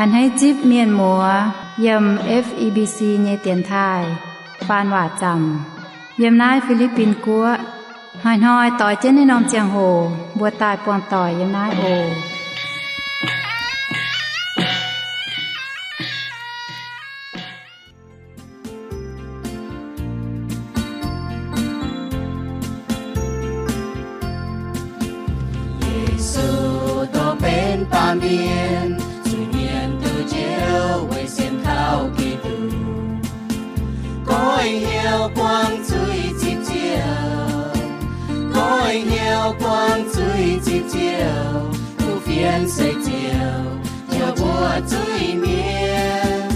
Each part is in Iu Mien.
A'hneiv zipv mienh muoz yiem F E B C nyei dienx taaih faan waac zaamc yiem naaiv Fi^li^bin Guoqv. Hnoi-hnoi doix jienv naaiv norm ziangh hoc mbuo daaih buangh doic yiem naaiv oc. Yesu dongh benx baamh mienh zuiz-mienh duqv njoux weic sienx kaux Giduc. Goiv hnyouv buangv zuiz zipv ziouc, goiv hnyouv buangv zuiz zipv ziouc, kuv fienx seix ziouc njoux mbuo zuiz-mienh.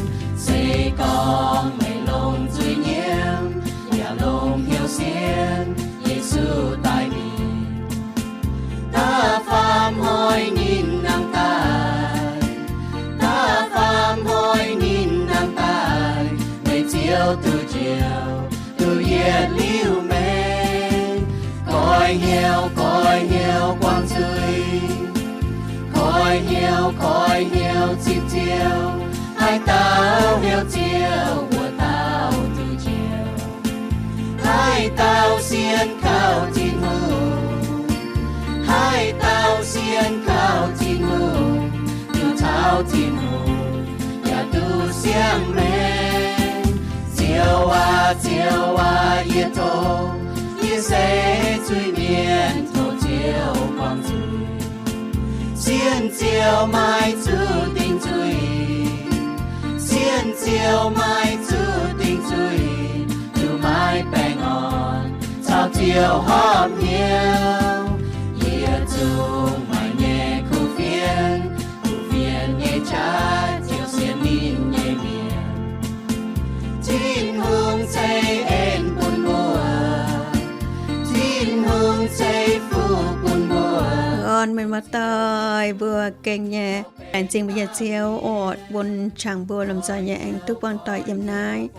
Se gorngv meih longc zuiz nyiemv yaac longc hnyouv sienx, Yesu daaih mingh. Da'faam hnoi ninh nangh daaih, da'faam hnoi ninh nangh daaih, meih ziouc duqv njoux, duqv yietc liuz meih. Goiv hnyouv, goiv hnyouv buangv zuiz, goiv hnyouv, goiv hnyouv zipv ziouc, haaix dauh hnyouv ziouc wuov dauh duqv njoux. Haaix dauh sienx kaux Tin-Hungh, haaix dauh sienx kaux Tin-Hungh, duqv caux Tin-Hungh yaac duqv siang-maengc. Ziouv aac, Ziouv aac, yie tov, yie se zuiz-mienh, tov Ziouv buangh zuiz. Sienx Ziouv maiv zuqc dingc zuiz, sienx Ziouv maiv zuqc dingc zuiz, duqv maiv baengh orn caux Ziouv horpc hnyouv. Yietc zungv maaih nyei kuv fienx, kuv fienx nyei qaqv ziouc sienx ninh nyei mienh. Tin-Hungh ceix en bun mbuo, Tin-Hungh ceix fuqv bun mbuo. Orn meih muoz-doic mbuo gengh nyei, laengz zingh mbuo nyei Ziouv oc, bun qangx mbuo lomh nzoih nyei aengx duqv buangh doic yiem naaiv.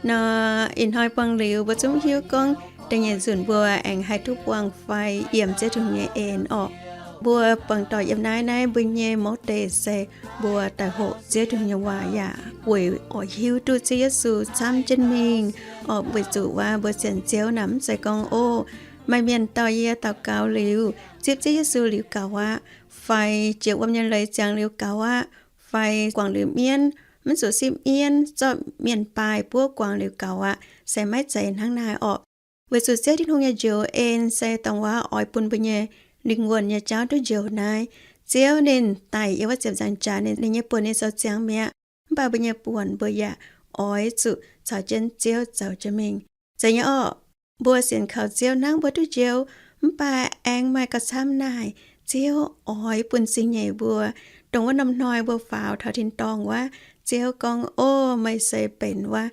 Nor ih hnoi buangh liuz mbuo zungv hiuv gorngv da'nyeic nzunc mbuo aengx haih duqv buangh fai yiem Ziouv Tin-Hungh nyei en orqc. Mbuo buangh doic yiem naaiv, naaiv mbuo nyei mouz deix se mbuo daaih hoqc Ziouv Tin-Hungh nyei waac yaac weic oix hiuv duqv Ziouv Yesu camv jienv mingh orqc. Weic zuqc waac mbuo sienx Ziouv naaic mv zeiz gorngv, O, maaih mienh dorh yie daux gaux liuz, zipv Ziouv Yesu liuz gaux aqv, fai jiex wuom nyei leiz ziangx liuz gaux aqv, fai guangc liuz mienv, mv zuqc sipv mienv, zorqv mienh baaih buov guangc liuz gaux aqv, se maiv zeiz hnangv naaiv orqc. Weic zuqc Ziouv Tin-Hungh nyei njoux en se dongh waac oix bun mbuo nyei lingh wuonh nyei jauv duqv njoux naaiv. Ziouv ninh daic yiem wuov ziepc nzaangc jaax, ninh nyei buonc ninh zoux ziangx mi'aqv. Mv baac mbuo nyei buonc mbuo yaac oix zuqc caux jienv Ziouv zoux jienv mingh. Zeiz nyei orqc, mbuo sienx kaux Ziouv hnangv mbuo duqv njoux, mv baac aengx maaih gauh camv naaic, Ziouv oix bun zingh nyeic mbuo. Dongh wuov norm hnoi mbuo faaux taux tin-dorngh wuov, Ziouv gorngv, O, meih se benx wuov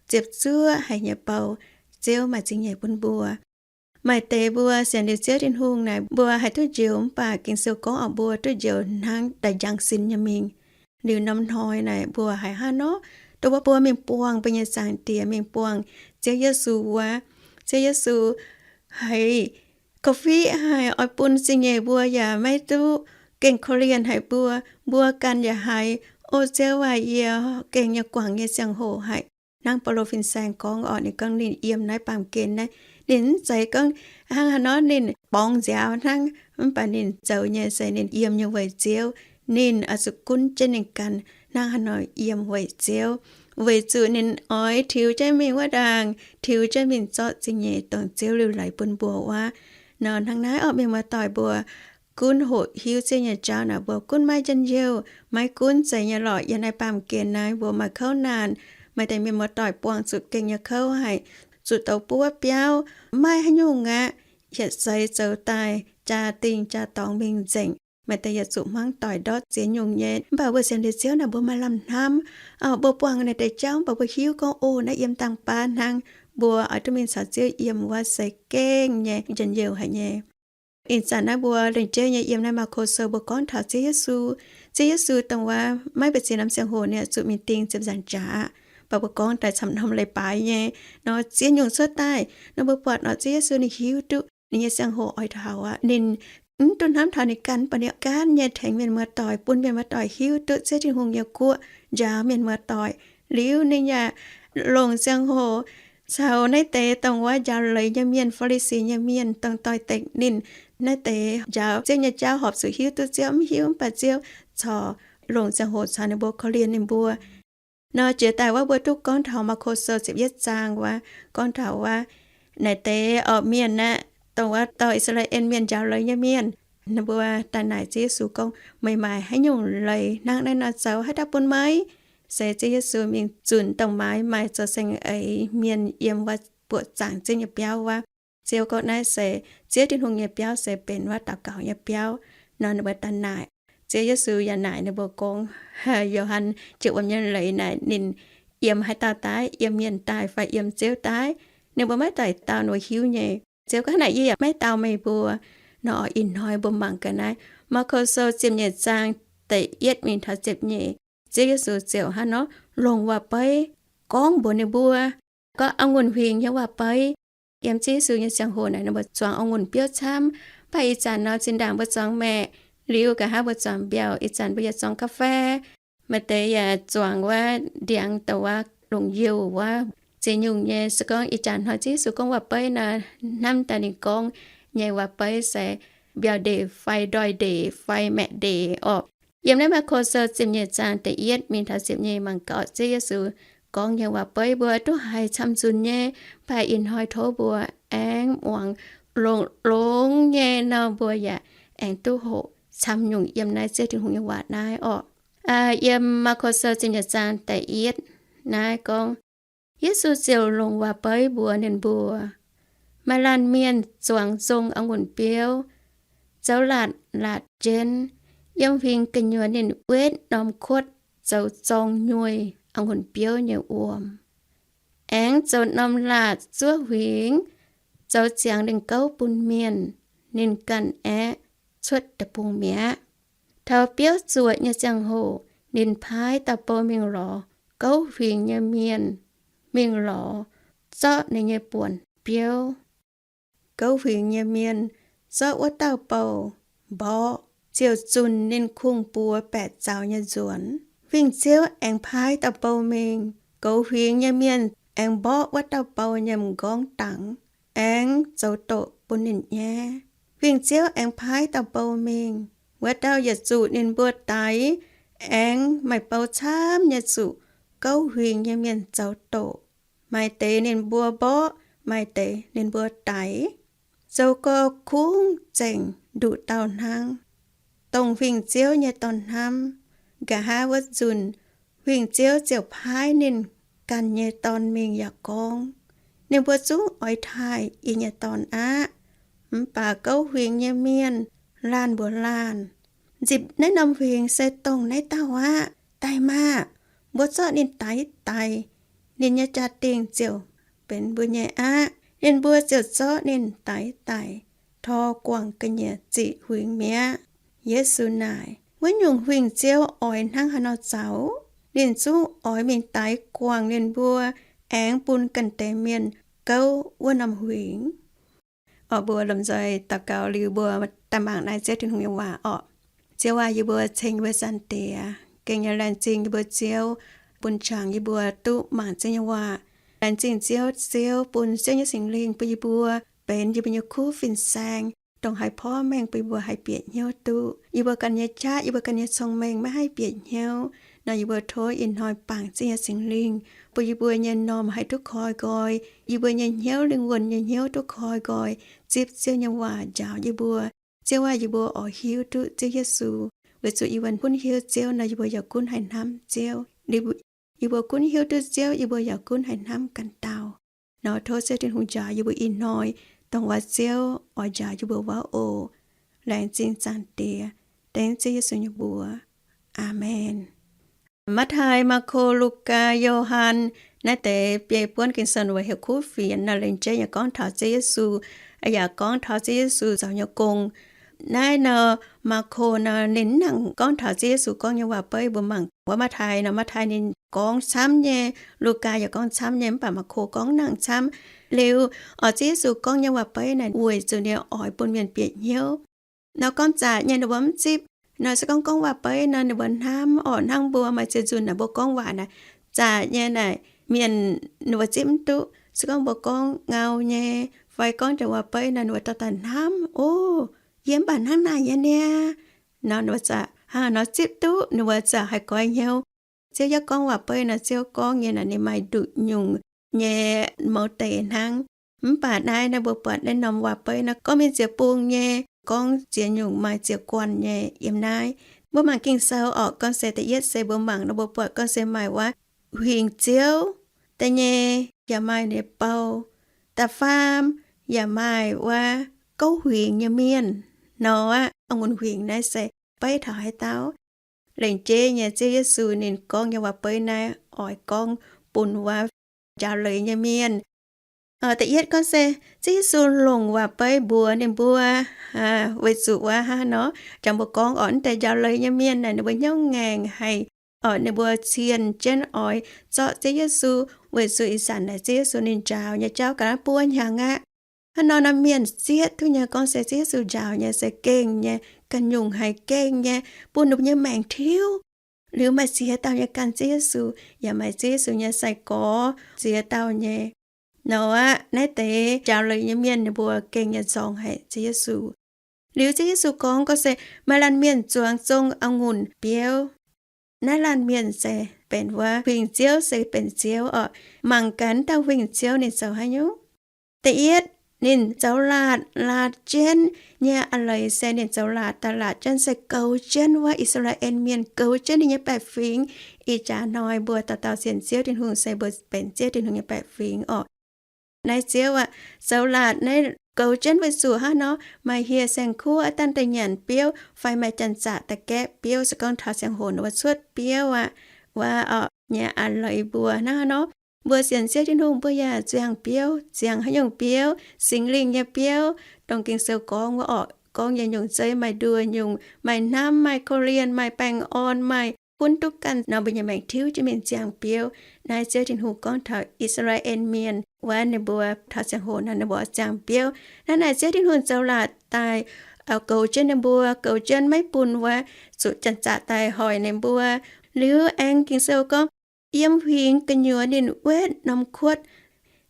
ziepc zuoqv haic nyei bou. Ziouv maaih zingh nyeic bun mbuo. Maaih deix mbuo sienx liuz Ziouv Tin-Hungh naaic, mbuo haih duqv njoux, mv baac Ging-Sou gorngv orqc, mbuo duqv njoux hnangv daaih njang sin nyei mingh. Liuz norm hnoi naaic mbuo haiz hnangv nor, dongh wuov mbuo mingh buangh mbuo nyei Zaangc Diex, mingh buangh Ziouv Yesu wuov, Ziouv Yesu haiz korv-fiqv haic, oix bun zingh nyeic mbuo yaac maiv duqv gengh korv-lienh haic mbuo. Mbuo ganh yaac haiz, O Ziouv aac, yie gengh nyei guangc nyei ziangh hoc haic. Hnangv Baulo fin-saeng gorngv orqc, ninh gorngv ninh yiem naaiv baamh gen naaiv, ninh mv zeiz gorngv hnangv haaix nor ninh borngz nziaaux hnangv, mv baac ninh zoux nyei se ninh yiem nyei weic Ziouv. Ninh oix zuqc gunv jienv ninh ganh hnangv haaix nor yiem weic Ziouv, weic zuqc ninh oix tiux jienv mingh wuov ndaangc, tiux jienv mingh zorqv zingh nyeic dongh Ziouv liuc leiz bun mbuo wuov. Nor hnangv naaiv orqc, mienh muoz-doic mbuo gunv hoqc hiuv Ziouv nyei jauv naaic, mbuo gunv maiv njien-youh. Maiv gunv zeiz nyei lorqc, yiem naaiv baamh gen naaiv mbuo maaih kouv naanc, maaih deix mienh muoz-doic buangh zuqc gengh nyei kouv haic, zuqc douz buov biauv, maiv haaix nyungc aqv, yietc seix zoux daaih jaa-dingh jaa-dorngx mingh nzengc. Maaih deix yaac zuqc hmuangv doic ndortv ziex nyungc nyei. Mv baac mbuo sienx liuz Ziouv naaic mbuo maaih lamh hnamv. Mbuo buangh naaiv deix jauv mv baac mbuo hiuv gorngv, O, naaiv yiem dangh baav hnangv. Mbuo oix duqv mingh caux Ziouv yiem wuov se gengh nyei njien-youh haic nyei. Ih zanc naaiv mbuo lengc jeiv nyei yiem naaiv Maako Sou mbuo gorngv taux Ziouv Yesu. Ziouv Yesu dongh wuov maiv mbu'ziex norm ziangh hoc ninh zuqc mingh ding ziepc nzaangc jaax, mv baac mbuo gorngv daaih camv norm leiz-baaix nyei. Nor ziex nyungc cuotv daaih nor mbuo buatc nor Ziouv Yesu ninh hiuv duqv ninh nyei ziangh hoc oix taux aqv. Ninh mv duqv hnamv taux ninh ganh, mv baac ninh gaanv nyei tengx mienh muoz-doic, bun mienh muoz-doic hiuv duqv Ziouv Tin-Hungh nyei guoqv, njaaux mienh muoz-doic. Liuz ninh yaac longc ziangh hoc caux naaiv deix dongh wuov njaaux leiz nyei mienh, Faa^li^si nyei mienh, dongh doix-dekc ninh, naaiv deix njaaux Ziouv nyei jauv horpc zuqc hiuv duqv Ziouv, mv hiuv mv baac Ziouv corc longc ziangh hoc caux ninh mbuo korv-lienh ninh mbuo. Nor jiex daaih wuov mbuo duqv gorngv taux Maako Sou ziepc yietv zaang wuov, gorngv taux wuov naaiv deix orqc mienh aqv, dongh wuov dorh I^saa^laa^en Mienh njaaux leiz nyei mienh. Ninh mbuo daaih naaic Ziouv Yesu gorngv, Meih maaiz haaix nyungc leiz hnangv naaiv nor zoux, haaix dauh bun meih? Se Ziouv Yesu mingh zunc dongh maaiz maaih zoux saeng-eix mienh yiem wuov buoqc zaangc Ziouv nyei biauv wuov. Ziouv gorngv, Naaiv se Ziouv Tin-Hungh nyei biauv se benx wuov daux gaux nyei biauv. Nor ninh mbuo daaih naaic. Ziouv Yesu yaac naaic ninh mbuo gorngv, Yo^han ziouc wuom nyei leiz naaic ninh, Yiem haaix dauh daaih? Yiem mienh daaih fai yiem Ziouv daaih? Ninh mbuo maiv daaih dau ninh mbuo hiuv nyei. Ziouv gorngv, Naaic yie yaac maiv dau meih mbuo. Nor ih hnoi mbuo mangc gaax naaiv Maako Sou ziepc nyeic zaang da'yietv mingh taux ziepc nyeic. Ziouv Yesu ziouc hnangv nor longc waac-beiv gorngv mbuox ninh mbuo, gorngv a'ngunc huingx nyei waac-beiv. Yiem Ziouv Yesu nyei ziangh hoc naaic ninh mbuo zuangx a'ngunc biouv camv, mv baac ih zanc nor zinh ndaangc mbuo zuangx maeqc, liuz nqa'haav mbuo zuangx mbiauh, ih zanc mbuo yaac zuangx ga'fei. Maaih deix yaac zuangx wuov ndiangx douc wuov longc youh wuov ziex nyungc nyei. Se gorngv ih zanc hnoi Ziouv Yesu gorngv waac-beiv nor, hnamv daaih ninh gorngv nyei waac-beiv se mbiauh ndeic fai ndoih ndeic fai maeqc ndeic orqc. Yiem naaiv Maako Sou ziepc nyeic zaang da'yietv mingh taux ziepc nyeic mangc gaax Ziouv Yesu gorngv nyei waac-beiv mbuo duqv haiz camv-nzunc nyei, mv baac ih hnoi tov mbuo aengx muangx longx-longx nyei nor mbuo yaac aengx duqv hoqc camv nyungc yiem naaiv Ziouv Tin-Hungh nyei waac naaiv orqc. Yiem Maako Sou ziepc nyeic zaang da'yietv naaiv gorngv, Yesu ziouc longc waac-beiv mbuox ninh mbuo, Maaih laanh mienh zuangx nzong a'ngunc biouv, zoux laatc laatc jienv. Yiem huingx gu'nyuoz ninh wetv norm kuotv zoux zorng nyuoih a'ngunc biouv nyei wuom, aengx zoux norm laatc zuov huingx, zoux ziangx lingh gouv bun mienh. Ninh ganh aeqv, cuotv deic-bung mi'aqv. Taux biouv zuoqc nyei ziangh hoc ninh paaiv dauh bou mingh lorz gouv huingx nyei mienh, mingh lorz zorqv ninh nyei buonc biouv. Gouv huingx nyei mienh zorqv wuov dauh bou mborqv, ziouc zunc ninh kungx-buoz baeqc zaux nyei nzuonx. Huingx-ziouv aengx paaiv dauh bou mingh. Gouv huingx nyei mienh aengx mborqv wuov dauh bou nyei m'nqorngv dangx, aengx zoux doqc bun ninh nyaiv. Huingx-ziouv aengx paaiv dauh bou mingh. Wuov dauh yietc zuqc ninh mbuo daix, aengx maaih bou camv nyei zuqc gouv huingx nyei mienh zoux doqc. Maaih deix ninh mbuo mborqv, maaih deix ninh mbuo daix. Zoux gau kungx zengc nduqc dauh hnangv, dongh huingx-ziouv nyei dorn hnamv. Nqa'haav wuov nzunc, huingx-ziouv ziouc paaiv ninh ganh nyei dorn mingh yaac gorngv, Ninh mbuo zungv oix taaih yie nyei dorn aqv. Mv baac gouv huingx nyei mienh laanh mbuox laanh, Nzipc naaiv norm huingx se dongh naaiv dauh aqv. Daaih maah! Mbuo zorqv ninh daix daic, ninh nyei jaa-dingh ziouc benx mbuo nyei aqv. Ninh mbuo ziouc zorqv ninh daix daic, tor guangc ga'nyiec ziqc huingx mi'aqv. Yesu naaic, Wuov nyungc huingx-ziouv oix hnangv haaix nor zaux? Ninh zungv oix mingh daix guangc ninh mbuo, aengx bun ganh deix mienh gouv wuov norm huingx. Orqc, mbuo lomh nzoih daux gaux liuz mbuo daaih mangc naaiv Ziouv Tin-Hungh nyei waac orqc. Ziouv aac, yie mbuo ceng yie mbuo Zaangc Diex, gengh nyei laengz zingh yie mbuo Ziouv bun jangx yie mbuo duqv mangc Ziouv nyei waac. Laengz zingh Ziouv, Ziouv bun Ziouv nyei Singx Lingh bun yie mbuo benx yie mbuo nyei kuv fin-saeng, dongh haih porv mengh bun yie mbuo haih bieqc hnyouv duqv. Yie mbuo ganh nyei qaqv, yie mbuo ganh nyei cong-mengh maiv haih bieqc hnyouv. Nor yie mbuo tov ih hnoi bangc Ziouv nyei Singx Lingh bun yie mbuo nyei m'normh haih duqv koi nqoi, yie mbuo nyei hnyouv, lingh wuonh nyei hnyouv duqv koi nqoi, zipv Ziouv nyei waac njaaux yie mbuo. Ziouv aac, yie mbuo oix hiuv duqv Ziouv Yesu, weic zuqc yie mbuo gunv hiuv Ziouv nor, yie mbuo yaac gunv haih hnamv Ziouv. Yie mbuo gunv hiuv duqv Ziouv, yie mbuo yaac gunv haih hnamv ganh dauh. Nor tov Ziouv Tin-Hungh njaaux yie mbuo ih hnoi, dongh wuov Ziouv oix njaaux yie mbuo wuov oc. Laengz zingh Zaangc Diex, dengv Ziouv Yesu nyei mbuox. Aamen. Matv^taai, Maako, Lugaa, Yo^han, naaiv deix biei buonv Ging-Sou weic heuc kuv fienx nor, lengc jeiv yaac gorngv taux Ziouv Yesu, yaac gorngv taux Ziouv Yesu zoux nyei gong. Naaiv nor, Maako nor, ninh mv nangc gorngv taux Ziouv Yesu gorngv nyei waac-beiv. Mbuo mangc wuov Matv^taai nor, Matv^taai ninh gorngv camv nyei, Lugaa yaac gorngv camv nyei, mv baac Maako gorngv nangc camv. Liuz, oix Ziouv Yesu gorngv nyei waac-beiv naaic weic zuqc ninh oix bun mienh bieqc hnyouv. Nor gorngv zaqc nyei ninh mbuo mv zipv. Nor se gorngv gorngv waac-beiv nor ninh mbuo hnamv orqc, hnangv mbuo maaih ziex nzunc naaic mbuo gorngv waac naaic, zaqc nyei naaic mienh ninh mbuo zipv mv duqv. Se gorngv mbuo gorngv ngau nyei fai gorngv jangx waac-beiv nor ninh mbuo dorh daaih hnamv, o, yie mv baac hnangv naaic nyei niaa. Nor ninh mbuo zaqc hnangv nor zipv duqv, ninh mbuo zaqc haih goix hnyouv. Ziouv yaac gorngv waac-beiv nor, Ziouv gorngv nyei naaic ninh maaih nduqc nyungc nyei mouz deix hnangv. Mv baac naaiv, naaiv mbuo buatc naaiv norm waac-beiv nor gorngv mingh ziex bung nyei, gorngv ziex nyungc, maaih ziex guanh nyei yiem naaiv. Mbuo mangc Ging-Sou orqc, gorngv se da'yietv se mbuo mangc nor mbuo buatc gorngv se maaih wuov huingx ziouv, da'nyeic yaac maaih ninh bou, da'faam yaac maaih wuov gouv huingx nyei mienh. Nor aqv, a'ngunc huingx naaiv se beiv taux haaix dauh? Lengc jeiv nyei Ziouv Yesu ninh gorngv nyei waac-beiv naaiv oix gorngv bun wuov njaaux leiz nyei mienh. Da'yietv gorngv se Ziouv Yesu longc waac-beiv mbuox ninh mbuo, weic zuqc wuov hnangv nor, jangx mbuo gorngv orqc, naaiv deix njaaux leiz nyei mienh naaic ninh mbuo hnyouv ngaengc haic orqc, ninh mbuo cienh jienv oix zorqv Ziouv Yesu, weic zuqc ih zanc naaic Ziouv Yesu ninh njaaux nyei jauv ga'naaiv buo hnyangx aqv. Hnangv nor naaiv mienh zieqv duqv nyei gorngv se Ziouv Yesu njaaux nyei se gengh nyei, ganh nyungc haic, gengh nyei, bun ninh mbuo nyei maengc tiuv. Liuz maaih ziex dauh nyei ganh Ziouv Yesu, yaac maaih Ziouv Yesu nyei sai-gorx ziex dauh nyei. Nor aqv, naaiv deix njaaux leiz nyei mienh ninh mbuo gengh nyei nzorng haic Ziouv Yesu. Liuz Ziouv Yesu gorngv, gorngv se maaih laanh mienh zuangx zong a'ngunc biouv. Naaiv laanh mienh se benx wuov huingx ziouv, se benx ziouv orqc. Mangc gaax dauh huingx ziouv ninh zoux haaix nyungc. Da'yietv, ninh zoux laatc, laatc jienv nyei a'leiz se ninh zoux laatc daaih, laatc jienv se goux jienv wuov I^saa^laa^en Mienh, goux jienv ninh nyei baeqc fingx. Ih jaax hnoi mbuo dauh dauh sienx Ziouv Tin-Hungh se mbuo benx Ziouv Tin-Hungh nyei baeqc fingx orqc. Naaiv ziouv aah, zoux laatc naaiv goux jienv weic zuqc hnangv nor maaih hieh saeng-kuv aqv, dangh daaih nyanc biouv, fai maaih janx-zaqc daaih gaeqv biouv, se gorngv taux ziangh hoc ninh mbuo cuotv biouv aqv, wuov orqc nyei a'leiz mbuo hnangv nor. Mbuo sienx Ziouv Tin-Hungh mbuo yaac ziangh biouv, ziangh haaix nyungc biouv? Singx Lingh nyei biouv. Dongh Ging-Sou gorngv wuov orqc, gorngv nyei nyungc zeiv maaih nduoh nyungc, maaih hnamv, maaih korv-lienh, maaih baengh orn, maaih gunv duqv ganh nor, mbuo nyei maengc tiuv jienv mingh ziangh biouv. Naaiv Ziouv Tin-Hungh gorngv taux I^saa^laa^en Mienh wuov, ninh mbuo taux ziangh hoc nor ninh mbuo ziangh biouv. Hnangv naaic Ziouv Tin-Hungh zoux laatc daaih goux jienv ninh mbuo, goux jienv maiv bun wuov zuqc janx-zaqc daaih hoic ninh mbuo. Liuz aengx Ging-Sou gorngv yiem huingx gu'nyuoz ninh wetv norm kuotv.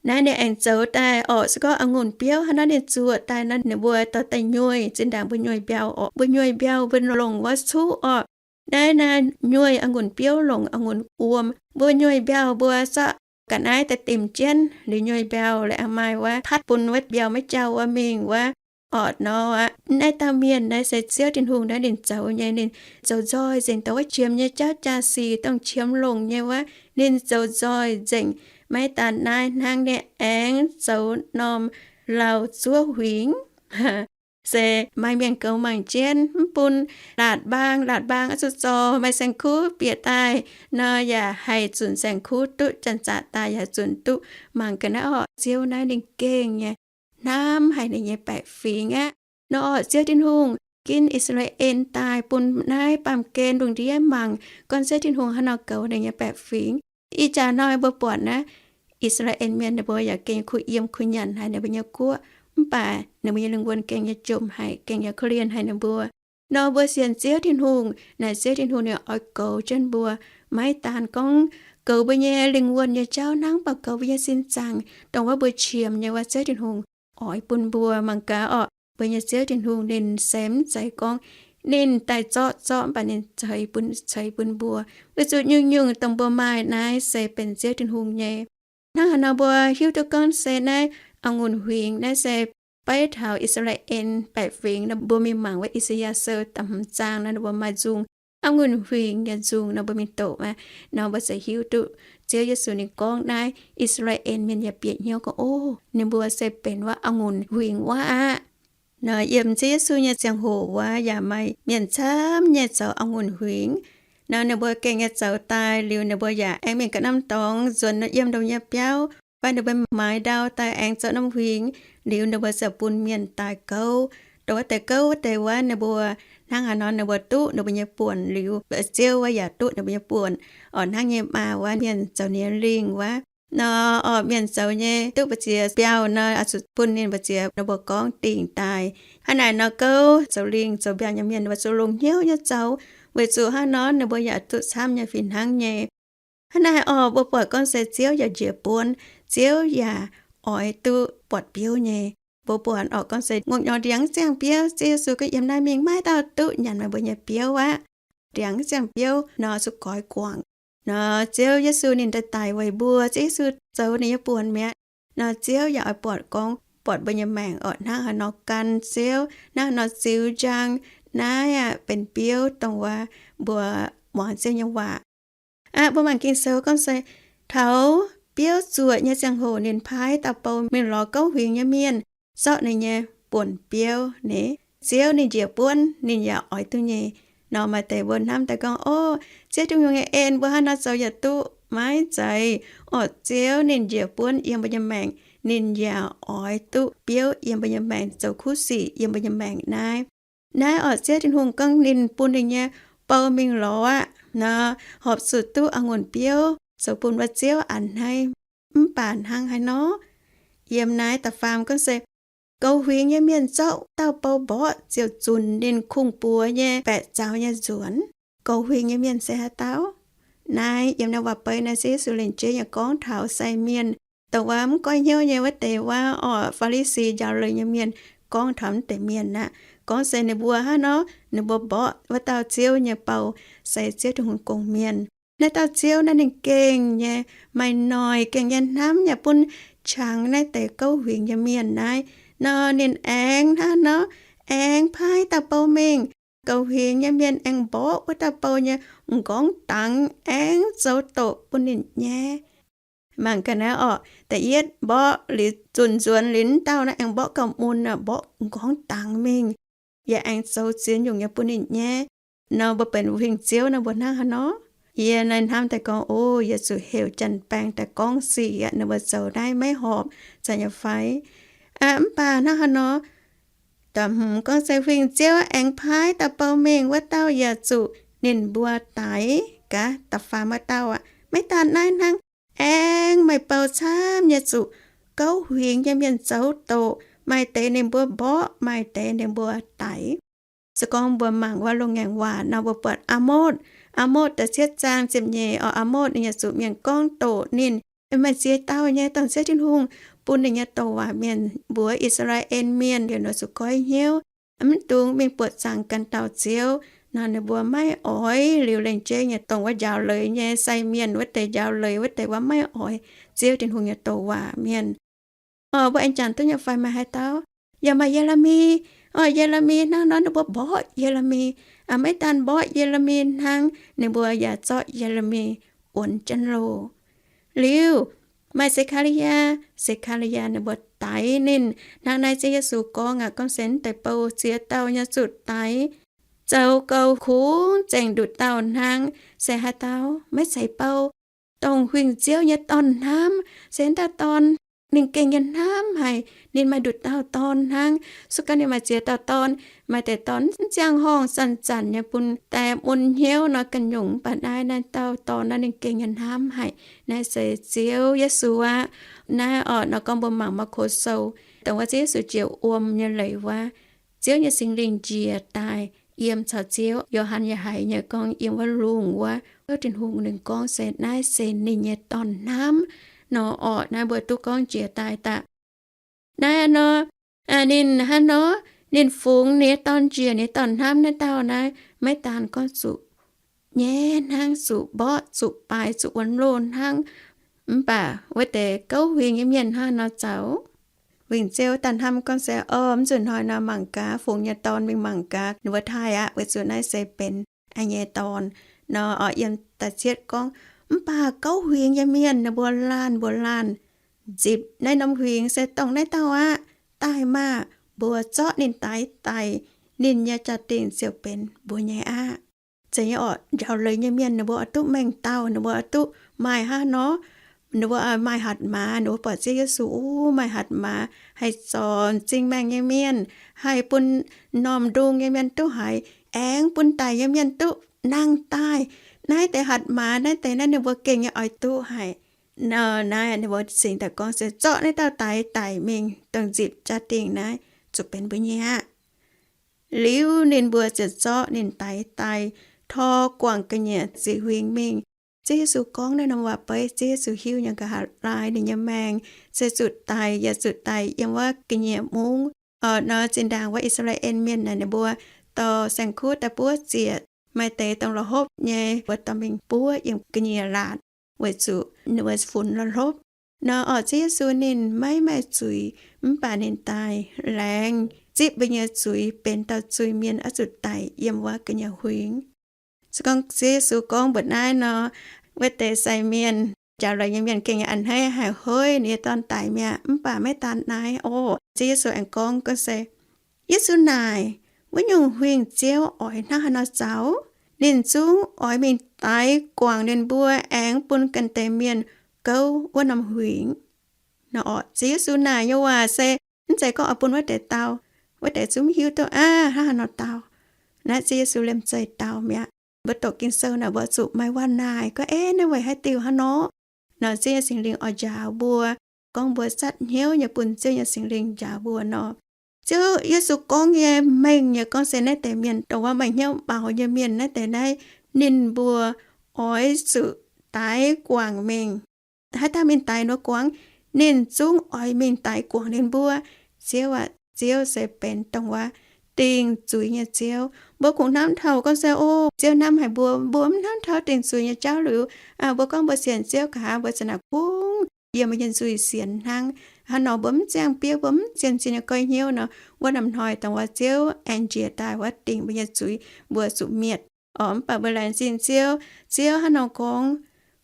Naaiv ninh aengx zoux daaih orqc, se gorngv a'ngunc biouv hnangv naaiv ninh zuoqc daaih nor, ninh mbuo dorh daaih nyuoih. Zinh ndaangc mbuo nyuoih mbiauh orqc, mbuo nyuoih mbiauh mbuo longc wuov cuqv orqc. Naaiv naaiv nyuoih a'ngunc biouv, longc a'ngunc wuom. Mbuo nyuoih mbiauh mbuo zorqv ga'naaiv daaih dimc jienv liuz nyuoih mbiauh, la'aah maaih wuov patv bun wuov mbiauh maiv jauh wuov mingh wuov orqc nor aqv. Naaiv dauh mienh naaiv se Ziouv Tin-Hungh naaiv ninh zoux nyei. Ninh zoux nzoih nzengc dongh wuov qiemx nyei jauv jaa-sic, dongh qiemx longc nyei wuov, ninh zoux nzoih nzengc. Maiv daan naaiv hnangv, ninh aengx zoux norm lauh zuov huingx. Se maaih mienh goux mangc jienv, mv bun laatc mbaang, laatc mbaang oix zuqc zorc, maaih saeng-kuv bieqc daaih nor yaac haih zunc saeng-kuv duqv janx-zaqc daaih, yaac zunc duqv mangc ga'naaiv orqc. Ziouv naaiv ninh gengh nyei hnamv haic ninh nyei baeqc fingx aqv. Nor orqc, Ziouv Tin-Hungh ginv I^saa^laa^en daaih bun naaiv baamh gen lungh ndiev mangc gorngv Ziouv Tin-Hungh hnangv nor goux ninh nyei baeqc fingx. Ih jaax hnoi mbuo buatc naaiv, I^saa^laa^en Mienh ninh mbuo yaac gengh kuh yiem kuh nyanc haic ninh mbuo nyei guoqv, mv baac ninh mbuo nyei lingh wuonh gengh nyei jomc haic, gengh nyei korv-lienh haic ninh mbuo. Nor mbuo sienx Ziouv Tin-Hungh naaic, Ziouv Tin-Hungh ninh oix goux jienv mbuo. Maiv daan gorngv goux mbuo nyei lingh wuonh nyei jauv hnangv, mv baac goux mbuo nyei sin zaangc, dongh wuov mbuo qiemx nyei wuov, Ziouv Tin-Hungh oix bun mbuo. Mangc gaax orqc, mbuo nyei Ziouv Tin-Hungh ninh se mv zeiz gorngv ninh daaih zorqv zorqv, mv baac ninh ceix bun, ceix bun mbuo. Weic zuqc nyungc-nyungc dongh mbuo maaih naaiv se benx Ziouv Tin-Hungh nyei. Hnangv haaix nor mbuo hiuv duqv gorngv se naaiv a'ngunc huingx naaiv se beiv taux I^saa^laa^en baeqc fingx nor, mbuo mingh mangc wuov I^saa^yaa Sou da'hmz zaang nor, ninh mbuo maaih nzung, a'ngunc huingx nyei nzung nor, mbuo mingh doqc maah. Nor mbuo ziouc hiuv duqv Ziouv Yesu ninh gorngv naaiv I^saa^laa^en Mienh yaac bieqc hnyouv gorngv, o, ninh mbuo se benx wuov a'ngunc huingx wuov aqv. Nor yiem Ziouv Yesu nyei ziangh hoc wuov yaac maaih mienh camv nyei zoux a'ngunc huingx. Nor ninh mbuo gengh nyei zoux daaih liuz, ninh mbuo yaac aengx mingh ga'naaiv norm dorngx nzuonx yiem ndongc nyei biauv, fai ninh mbuo maaiz ndau daaih aengx zoux norm huingx, liuz ninh mbuo ziouc bun mienh daaih gouv. Dongh wuov deix gouv wuov deix wuov, ninh mbuo hnangv haaix nor ninh mbuo duqv ninh mbuo nyei buonc liuz, ziouv wuov yaac duqv ninh mbuo nyei buonc. Orqc, hnangv nyei maah, wuov mienh zoux ninh nyei lingh wuov. Nor, orqc, mienh zoux nyei duqv mbu'ziex biauv nor, oix zuqc bun ninh mbu'ziex nor mbuo gorngv dingc daaih. Hnangv naaic nor gouv zoux lingh zoux mbiauh nyei mienh, mbuo zuqc longc hnyouv nyei zoux, weic zuqc hnangv nor ninh mbuo yaac duqv camv nyei fih hnangv nyei. Hnangv naaic orqc, mbuo buatc gorngv se Ziouv yaac njiec buonv, Ziouv yaac oix duqv buatc biouv nyei. Mbuo buatc orqc, gorngv se ngongh nyorx ndiangx ziangh biouv, Ziouv Yesu gorngv, yiem naaiv mingh maiv dauh duqv nyanc meih mbuo nyei biouv aqv. Ndiangx ziangh biouv nor zuqc goix guangc. Nor Ziouv Yesu ninh daaih daic weic mbuo, Ziouv Yesu zoux ninh nyei buonc mi'aqv. Nor Ziouv yaac oix buatc gorngv, buatc mbuo nyei maengc orqc, hnangv haaix nor gan Ziouv, hnangv haaix nor ziux njang. Naaiv aqv benx biouv dongh wuov mbuo muangx Ziouv nyei waac. Aqv, mbuo mangc Ging-Sou gorngv se, taux biouv zuoqc nyei ziangh hoc ninh paaiv dauh bou mingh lorz gouv huingx nyei mienh zorqv ninh nyei buonc biouv ni. Ziouv ninh njiec buonv ninh yaac oix duqv nyei. Nor maaih deix mbuo hnamv daaih gorngv, o, Ziouv Tin-Hungh nyei en mbuo hnangv nor zoux yaac duqv, maiv zeiz. Orqc, Ziouv ninh njiec buonv yiem mbuo nyei maengc, ninh yaac oix duqv biouv yiem mbuo nyei maengc, zoux kuv sic yiem mbuo nyei maengc naaiv. Naaiv orqc, Ziouv Tin-Hungh gorngv ninh bun ninh nyei bou mingh lorz aqv nor, horpc zuqc duqv a'ngunc biouv zoux bun wuov Ziouv a'hneiv. Mv baac hnangv haaix nor, yiem naaiv da'faam gorngv se, gouv huingx nyei mienh zorqv dauh bou mborqv ziouc zunc ninh kungx-buoz nyei baeqc zaux nyei nzuonx. Gouv huingx nyei mienh se haaix dauh? Naaiv yiem naaiv waac-beiv naaiv se Yesu lengc jeiv nyei gorngv taux sai mienh, dongh wuov mv goiv hnyouv nyei wuov deix wuov orqc, Faa^li^si njaaux leiz nyei mienh, gorngv taux mv deix mienh aqv. Gorngv se ninh mbuo hnangv nor, ninh mbuo mborqv wuov dauh Ziouv nyei bou, se Ziouv Tin-Hungh gong-mienh. Naaiv dauh Ziouv naaiv ninh gengh nyei maaih noic, gengh nyei hnamv yaac bun qangx naaiv deix gouv huingx nyei mienh naaiv. Nor ninh aengx hnangv nor, aengx paaiv dauh bou mingh. Gouv huingx nyei mienh aengx mborqv wuov dauh bou nyei m'nqorngv dangx, aengx zoux doqc bun ninh nyaiv. Mangc gaax naaiv orqc, da'yietv mborqv liuz zunc nzuonx liuz, mv dauh naaiv aengx mborqv gauh mun, mborqv m'nqorngv dangx mingh, yaac aengx zoux ziex nyungc nyei bun ninh nyaiv. Nor mbuo benx huingx Ziouv nor mbuo hnangv haaix nor? Yie naaiv hnamv daaih gorngv, o, yie zuqc heuc janx-baengh daaih gorngv sic aqv, ninh mbuo zoux naaiv maiv horpc, zanc nyei fai? Aa, mv baac hnangv haaix nor, da'hmz gorngv se huingx Ziouv aengx paaiv dauh bou mingh, wuov dauh yaac zuqc ninh mbuo daix gaax. Da'faam wuov dauh aqv, maiv daan naaiv hnangv, aengx maaih bou camv nyei zuqc gouv huingx nyei mienh zoux doqc, maaih deix ninh mbuo mborqv, maaih deix ninh mbuo daix. Se gorngv mbuo mangc wuov loz-ngaengc waac nor, mbuo buatc Aa^motv, Aa^motv da'cietv zaang ziepc nyeic orqc, Aa^motv ninh yaac zuqc mienh gorngv doqc ninh. Maaih ziex dauh nyei dorn-Ziouv Tin-Hungh bun ninh nyei douc waac mienh mbuox I^saa^laa^en Mienh liuz nor zuqc goiv hnyouv, mv dungx mingh buoqc zaangc ganh dauh ziouv. Nor ninh mbuo maiv oix liuz lengc jeiv nyei dongh wuov njaaux leiz nyei sai mienh wuov deix, njaaux leiz wuov deix wuov maiv oix Ziouv Tin-Hungh nyei douc waac mienh. Orqc, mbuo aengx jangx duqv nyei fai maaih haaix dauh? Yaac maaih Ye^le^mi. Orqc, Ye^le^mi hnangv nor ninh mbuo mborqv Ye^le^mi. Aa, maiv daan mborqv Ye^le^mi hnangv, ninh mbuo yaac zorqv Ye^le^mi wuonx jienv loh. Liuz, maaih Se^kaa^li^yaa. Se^kaa^li^yaa ninh mbuo daix ninh. Hnangv naaiv Ziouv Yesu gorngv aqv, gorngv se mv deix bou ziex dauh nyei zuqc daix, zoux gou kungx zengc nduqc dauh hnangv. Se haaix dauh? Maiv zeiz bou, dongh huingx Ziouv nyei dorn hnamv. Se haaix dauh dorn ninh gengh nyei hnamv haic, ninh maaih nduqc dauh dorn hnangv. Se gorngv ninh maaih ziex dauh dorn, maaih deix dorn mv ziangh horngh zanc-zanc nyei bun die mun hnyouv nor ganh nyungc, mv baac naaiv, naaiv dauh dorn naaiv ninh gengh nyei hnamv haic. Naaiv se Ziouv Yesu aqv. Naaiv orqc, nor gorngv mbuo mangc Maako Sou, dongh wuov Ziouv Yesu jiex wuom nyei leiz wuov, Ziouv nyei Singx Lingh njiec daaih yiem caux Ziouv. Yo^han yaac haiz nyei gorngv yiem wuov lungh wuov, Ziouv Tin-Hungh ninh gorngv se naaiv se ninh nyei dorn hnamv. Nor orqc, naaiv mbuo duqv gorngv njiec daaih daaih. Naaiv nor, ninh hnangv nor, ninh fungx ninh nyei dorn njiec, ninh nyei dorn hnamv naaiv dauh naaiv, maiv daan gorngv zuqc nyaiv hnangv, zuqc mborqv, zuqc baaix, zuqc wuonx loh hnangv. Mv baac wuov deix gouv huingx nyei mienh hnangv nor zoux. Huingx Ziouv daaih hnamv gorngv se, o, mv nzunc hnoi nor mangc gaax, fungx nyei dorn mingh mangc gaax ninh mbuo taaih aqv, weic zuqc naaiv se benx a'nyei dorn. Nor orqc, yiem da'cietv gorngv, mv baac gouv huingx nyei mienh ninh mbuo laanh mbuo laanh nzipc naaiv norm huingx se dongh naaiv dauh aqv. Daaih maah! Mbuo zorqv ninh daix daic, ninh nyei jaa-dingh ziouc benx mbuo nyei aqv. Zeiz nyei orqc, njaaux leiz nyei mienh ninh mbuo oix duqv mengh dauh, ninh mbuo oix duqv maaih hnangv nor, ninh mbuo maaih hatc maaz. Ninh mbuo buatc Ziouv Yesu, o, maaih hatc maaz, haih zorc m'zing maengh nyei mienh, haih bun m'normh ndung nyei mienh duqv haiz, aengx bun daic nyei mienh duqv nangh daaih. Naaiv deix hatc maaz naaiv deix naaiv ninh mbuo gengh nyei oix duqv haic. Naaiv ninh mbuo singx daaih gorngv se zorqv naaiv dauh daix daic mingh dongh nzipc jaa-dingh naaiv zuqc benx mbuo nyei aqv. Liuz ninh mbuo ziouc zorqv ninh daix daaih tor guangc ga'nyiec ziqc huingx mingh. Ziouv Yesu gorngv naaiv norm waac-beiv, Ziouv Yesu hiuv nyei nqa'haav laai ninh nyei maengc se zuqc daic, yaac zuqc daic yiem wuov ga'nyiec mungv. Nor zinh ndaangc wuov I^saa^laa^en Mienh naaic ninh mbuo dorh saeng-kuv daaih buov ziec, maaih deix dongh la'hopv nyei mbuo dorh mingh buov yiem ga'nyiec laatc, weic zuqc ninh mbuo funx la'hlopv. Nor orqc, Ziouv Yesu ninh maiv maaih zuiz, mv baac ninh daaih laengz zipv mbuo nyei zuiz, benx dauh zuiz-mienh oix zuqc daic yiem wuov ga'nyiec huingx. Se gorngv Ziouv Yesu gorngv mbuox naaiv nor, wuov deix sai mienh, njaaux leiz nyei mienh gengh a'hneiv haic, hoiv, ninh nyei dorn daic mi'aqv. Mv baac maiv daan naaiv orqc, Ziouv Yesu aengx gorngv, gorngv se, Yesu naaic, Wuov nyungc huingh Ziouv oix hnangv haaix nor zaux? Ninh zungv oix mingh daix guangc ninh mbuo aengx bun ganh deix mienh gouv wuov norm huingx. Nor orqc, Ziouv Yesu naaic nyei waac se mv zeiz gorngv oix bun wuov deix dau. Wuov deix zungv mv hiuv duqv aqv hnangv haaix nor dau. Naaiv Ziouv Yesu liemh zeih dau mi'aqv. Mbuo doqc Ging-Sou naaic mbuo zuqc maaih waac-naaic gorngv, Eix, naaiv weic haaix diuc hnangv nor? Nor Ziouv nyei Singx Lingh oix njaaux mbuo, gorngv mbuo zatv hnyouv nyei bun Ziouv nyei Singx Lingh njaaux mbuo nor. Ziouv Yesu gorngv nyei mengh nyei gorngv se naaiv deix mienh dongh wuov maaih hnyouv maux nyei mienh naaiv deix naaiv, ninh mbuo oix zuqc daix guangc mingh. Haaix dauh mingh daix ninh mbuo guangc? Ninh zungv oix mingh daix guangc ninh mbuo. Ziouv aac, Ziouv se benx dongh wuov dingh zuiz nyei Ziouv. Mbuo kungx hnamv taux gorngv se, O, Ziouv hnamv haic mbuo. Mbuo mv hnamv taux dingh zuiz nyei jauv liuz, mbuo gorngv mbuo sienx Ziouv nqa'haav, mbuo ziouc naaic kungx yiem mbuo nyei nzuih sienx hnangv. Hnangv nor mbuo mv ziangh biouv, mbuo mv sienx zinh nyei goiv hnyouv nor, wuov norm hnoi dongh wuov Ziouv aengx njiec daaih wuov dingh mbuo nyei zuiz, mbuo zuqc mietc. Orqc, mv baac mbuo laengz zingh Ziouv, Ziouv hnangv nor gorngv,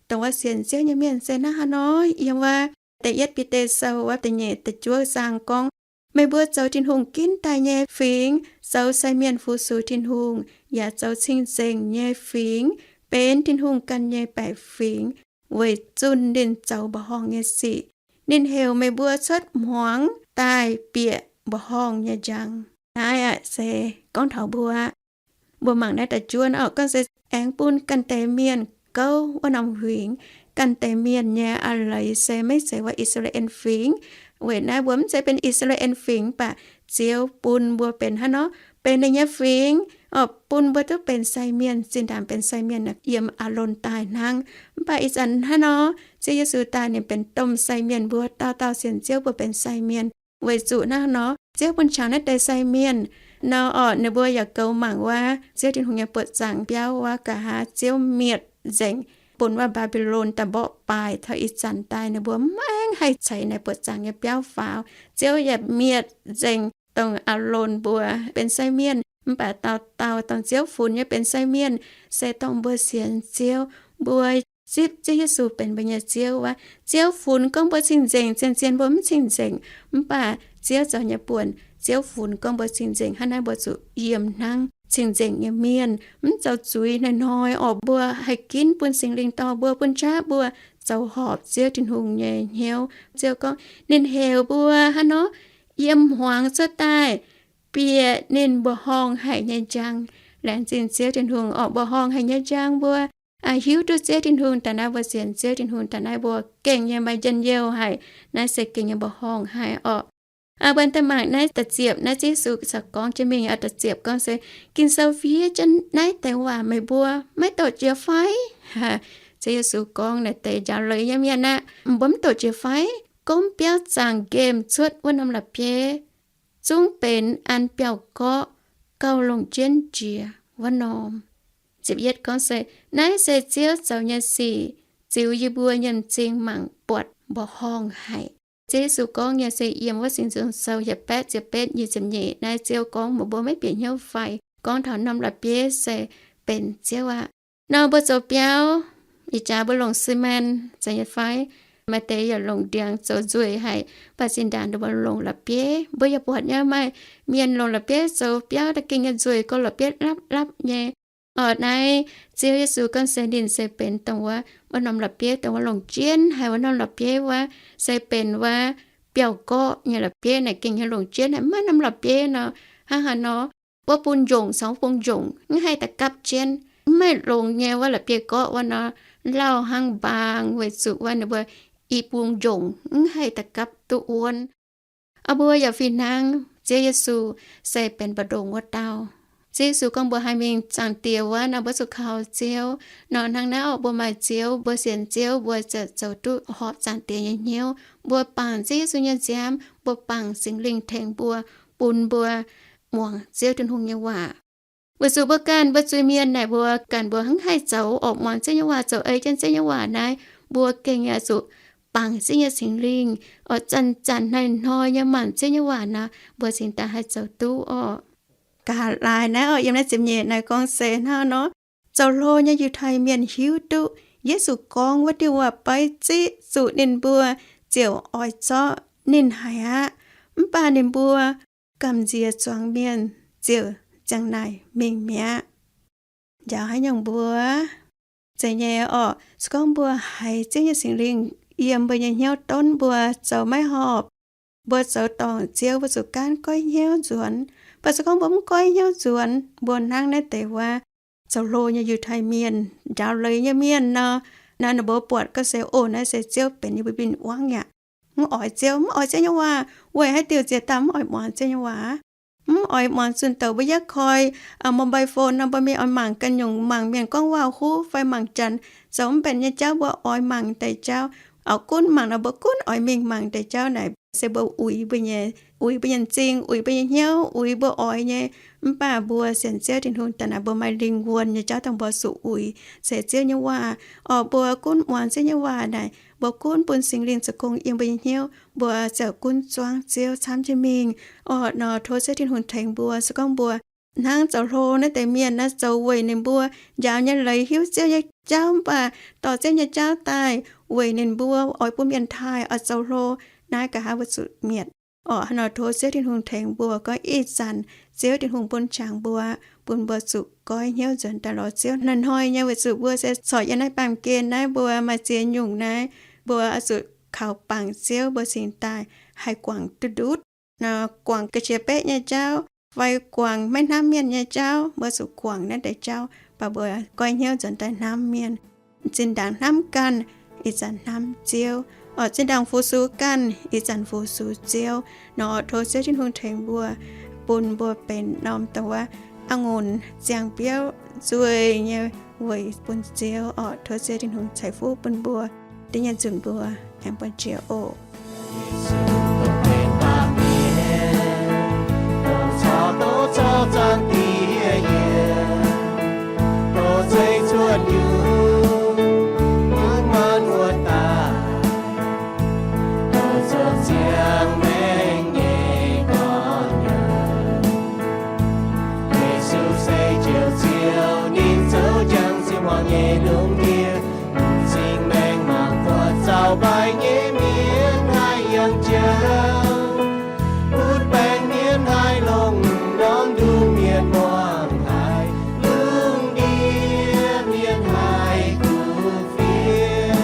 dongh wuov sienx Ziouv nyei mienh se hnangv haaix nor. Yiem wuov da'yietv Bide Sou wuov da'nyeic da'juov zaang gorngv, Meih mbuo zoux Tin-Hungh ginv daaih nyei fingx, zoux sai mienh fu-sux Tin-Hungh, yaac zoux cing-nzengc nyei fingx, benx Tin-Hungh ganh nyei baeqc fingx, weic zunh ninh zoux mbuoqc horngh nyei sic. Ninh heuc meih mbuo cuotv hmuangx daaih bieqc mbuoqc horngh nyei njang. Naaiv aac se gorngv taux mbuo aqv. Mbuo mangc naaiv da'juov nor, gorngv se aengx bun ganh deix mienh gouv wuov norm huingx. Ganh deix mienh nyei a'leiz se maiv zeiz wuov I^saa^laa^en Fingx. Weic naaiv mbuo mv zeiz benx I^saa^laa^en Fingx, mv baac Ziouv bun mbuo benx hnangv nor, benx ninh nyei fingx, orqc, bun mbuo duqv benx sai mienh, zinh ndaangc benx sai mienh yiem Aalon daaih hnangv. Mv baac ih zanc hnangv nor, Ziouv Yesu daaih ninh benx domh sai mienh, mbuo dauh dauh sienx Ziouv mbuo benx sai mienh. Weic zuqc hnangv nor, Ziouv bun qangx naaiv deix sai mienh nor, orqc, ninh mbuo yaac goux mangc wuov Ziouv Tin-Hungh nyei buoqc zaangc biauv wuov nqa'haav Ziouv mietc nzengc, bun wuov Mbaa^mbi^lon daaih mborqv baaih taux ih zanc daaih, ninh mbuo maiv haih ceix naaiv buoqc zaangc nyei biauv faaux. Ziouv yaac mietc nzengc dongh Aalon mbuo benx sai mienh, mv baac dauh dauh dongh Ziouv funx nyei benx sai mienh, se dongh mbuo sienx Ziouv, mbuo zipv Ziouv Yesu benx mbuo nyei Ziouv wuov. Ziouv funx gorngv mbuo cing-nzengc, zien-zien mbuo mv cing-nzengc, mv baac Ziouv zoux nyei buonc, Ziouv funx gorngv mbuo cing-nzengc. Hnangv naaiv mbuo zuqc yiem hnangv cing-nzengc nyei mienh, mv zoux zuiz hnoi-hnoi, orqc, mbuo haih ginv bun Singx Lingh dorh mbuo, bun qaqv mbuo zoux horpc Ziouv Tin-Hungh nyei hnyouv. Ziouv gorngv ninh heuc mbuo hnangv nor yiem hmuangx cuotv daaih bieqc ninh mbuoqc horngh haic nyei njang. Laengz zingh Ziouv Tin-Hungh, orqc, mbuoqc horngh haic nyei njang mbuo hiuv duqv Ziouv Tin-Hungh daaih naaiv, mbuo sienx Ziouv Tin-Hungh daaih naaiv, mbuo gengh nyei maaih njien-youh haic. Naaiv se gengh nyei mbuoqc horngh haic orqc. Mbuo daaih mangc naaiv da'ziepc, naaiv Ziouv Yesu caux gorngv jienv mingh, da'ziepc gorngv se, Ging-Sou fiev jienv naaiv deix waac meih mbuo maiv doqc jiex fai? Ziouv Yesu gorngv naaiv deix njaaux leiz nyei mienh aeqv, mbuo mv doqc jiex fai? Gomv biauv zaangc nqemh cuotv wuov norm la'bieiv zungv benx an biauv-gorqv gauh longc jienv jiex wuov norm. Ziepc yietv gorngv se, Naaiv se Ziouv zoux nyei sic, ziux yie mbuo nyei m'zing mangc buatc mbuoqc horngh haic. Ziouv Yesu gorngv nyei se yiem wuov Singx Nzung Sou yietc baeqv ziepc betv nyic ziepc nyeic. Naaiv Ziouv gorngv meih mbuo maiv bieqc hnyouv fai? Gorngv taux norm la'bieiv se benx Ziouv aqv. Nor mbuo zoux biauv, ih jaax mbuo longc ซีเมนต์ zeiz nyei fai? Maaih deix yaac longc ndiangx zoux nzueic haic, mv baac zinh ndaangc mbuo longc la'bieiv. Mbuo yaac buatc nyei maaih mienh longc la'bieiv zoux biauv da'gengh nyei nzueic, gorngv la'bieiv lapv lapv nyei. Orqc, naaiv Ziouv Yesu gorngv se ninh se benx dongh wuov, wuov norm la'bieiv dongh wuov longc jienv haic. Wuov norm la'bieiv wuov se benx wuov biauv-gorqv nyei la'bieiv naaic, gengh nyei longc jienv haic. Maiv norm la'bieiv nor, hnangv haaix nor, wuov bung njongc caux wuov bung njongc mv haih da'gapv jienv. Mv maaih longx nyei wuov la'bieiv-gorqv wuov nor, lauh hnangv mbaang, weic zuqc wuov ninh mbuo i bung njongc mv haih da'gapv duqv wuonv. Aa, mbuo yaac fih hnangv, Ziouv Yesu se benx mbu'ndongx wuov dauh. Ziouv Yesu gorngv mbuo haih mingh Zaangc Diex wuov nor, mbuo zuqc kaux Ziouv. Nor hnangv naaiv orqc, mbuo maaih Ziouv, mbuo sienx Ziouv, mbuo ziouc zoux duqv horpc Zaangc Diex nyei hnyouv. Mbuo bangc Ziouv Yesu nyei nziaamv, mbuo bangc Singx Lingh tengx mbuo, bun mbuo muangx Ziouv Tin-Hungh nyei waac. Weic zuqc mbuo ganh mbuo zuiz-mienh naaic, mbuo ganh mbuo hnangv haih zoux orqc, muangx Ziouv nyei waac, zoux ei jienv Ziouv nyei waac naaiv, mbuo gengh yaac zuqc bangc Ziouv nyei Singx Lingh orqc, zanc-zanc hnoi-hnoi nyei mangc Ziouv nyei waac nor, mbuo cingx daaih haih zoux duqv orqc. Nqa'haav laai naaiv orqc, yiem naaiv ziepc nyeic naaiv gorngv se hnangv nor, zoux hlo nyei Yiutai Mienh hiuv duqv Yesu gorngv wuov diuh waac-beiv ziqv zuqc ninh mbuo ziouc oix zorqv ninh haic aqv. Mv baac ninh mbuo gamh nziex zuangx mienh ziouc ziang naaic mingh mi'aqv. Njaaux haaix nyungc mbuo? Zeiz nyei orqc, se gorngv mbuo haiz Ziouv nyei Singx Lingh yiem mbuo nyei hnyouv donv mbuo zoux maiv horpc, mbuo zoux dorngc Ziouv, mbuo zuqc gaanv goiv hnyouv nzuonx. Mv baac se gorngv mbuo mv goiv hnyouv nzuonx, mbuo hnangv naaiv deix wuov zoux hlo nyei Yiutai Mienh, njaaux leiz nyei mienh nor, naaiv ninh mbuo buatc gorngv se, o, naaiv se Ziouv benx yie mbuo win-wangv aqv. Mv oix Ziouv, mv oix Ziouv nyei waac, weic haaix diuc ziex dauh mv oix muangx Ziouv nyei waac? Mv oix muangx zunh douz mbuo yietv koi mobile phone nor, mbuo mingh oix mangc ganh nyungc, mangc mienh gorngv waac-huv fai mangc janx zoux mv benx nyei jauv, mbuo oix mangc deix jauv. Oix gunv mangc nor, mbuo gunv oix mingh mangc deix jauv naaic se mbuo uix mbuo nyei, uix mbuo nyei m'zing, uix mbuo nyei hnyouv, uix mbuo oix nyei. Mv baac mbuo sienx Ziouv Tin-Hungh daaih naaic, mbuo maaih lingh wuonh nyei jauv dongh mbuo zuqc uix se Ziouv nyei waac. Orqc, mbuo gunv muangx Ziouv nyei waac naaic, mbuo gunv bun Singx Lingh zoux gong yiem mbuo nyei hnyouv, mbuo ziouc gunv zuangv Ziouv camv jienv mingh. Orqc, nor tov Ziouv Tin-Hungh tengx mbuo. Se gorngv mbuo hnangv zoux hlo naaiv deix mienh naaiv, zoux weic ninh mbuo njaaux nyei leiz, hiuv Ziouv nyei jauv, mv baac dorh Ziouv nyei jauv daaih weic ninh mbuo oix bun mienh taaih, oix zoux hlo, naaiv nqa'haav mbuo zuqc mietc. Orqc, nor tov Ziouv Tin-Hungh tengx mbuo gorngv ih zanc Ziouv Tin-Hungh bun qangx mbuo, bun mbuo zuqc goiv hnyouv nzuonx daaih lorz Ziouv hnoi-hnoi nyei, weic zuqc mbuo se corc yiem naaiv baamh gen naaiv, mbuo maaih ziex nyungc naaiv, mbuo oix zuqc kaux bangc Ziouv, mbuo cingx daaih haih guangc duqv ndutv. Nor guangc ga'qiex beqv nyei jauv fai guangc maiv hnamv mienh nyei jauv, mbuo zuqc guangc naaiv deix jauv, baac mbuo goiv hnyouv nzuonx daaih hnamv mienh. Zinh ndaangc hnamv ganh, ih zanc hnamv Ziouv. Orqc, zinh ndaangc fu-sux ganh, ih zanc fu-sux Ziouv. Nor tov Ziouv Tin-Hungh tengx mbuo, bun mbuo benx norm dongh wuov a'ngunc ziangh biauv nzueih nyei weic bun Ziouv. Orqc, tov Ziouv Tin-Hungh ceix fuqv bun mbuo, da'nyeic nzunc mbuo aengx buonv jiex oc. Yesu se Ziouv Ziouv, ninh zoux jangx sieqv muangx nyei lungh ndiev, m'zing maengx mangc buatc zaux mbaih nyei mienh haih yangh jauv, butv baengc mienh haih longc, norm nduqc mienh muangx haic, lungh ndiev mienh haih kuv fienx.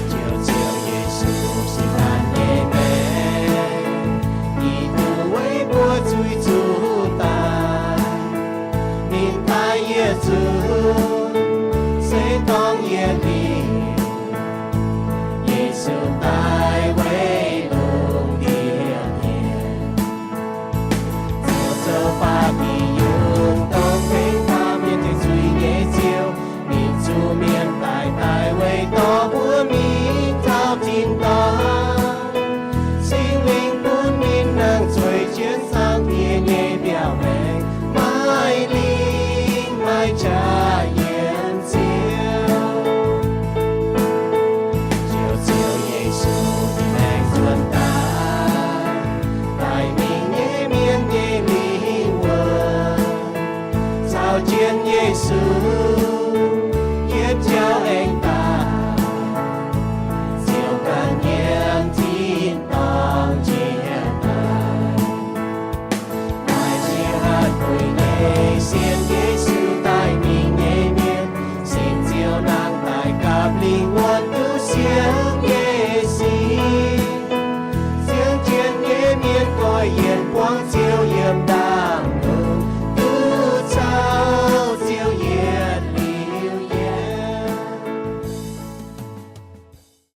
Ziouv, Ziouv Yesu, singx laanh nyei maengx, yie duqv weic mbuo zuiz zuqc daic. Ninh daic yietc nzunc se dorngc yietc liuz. Yesu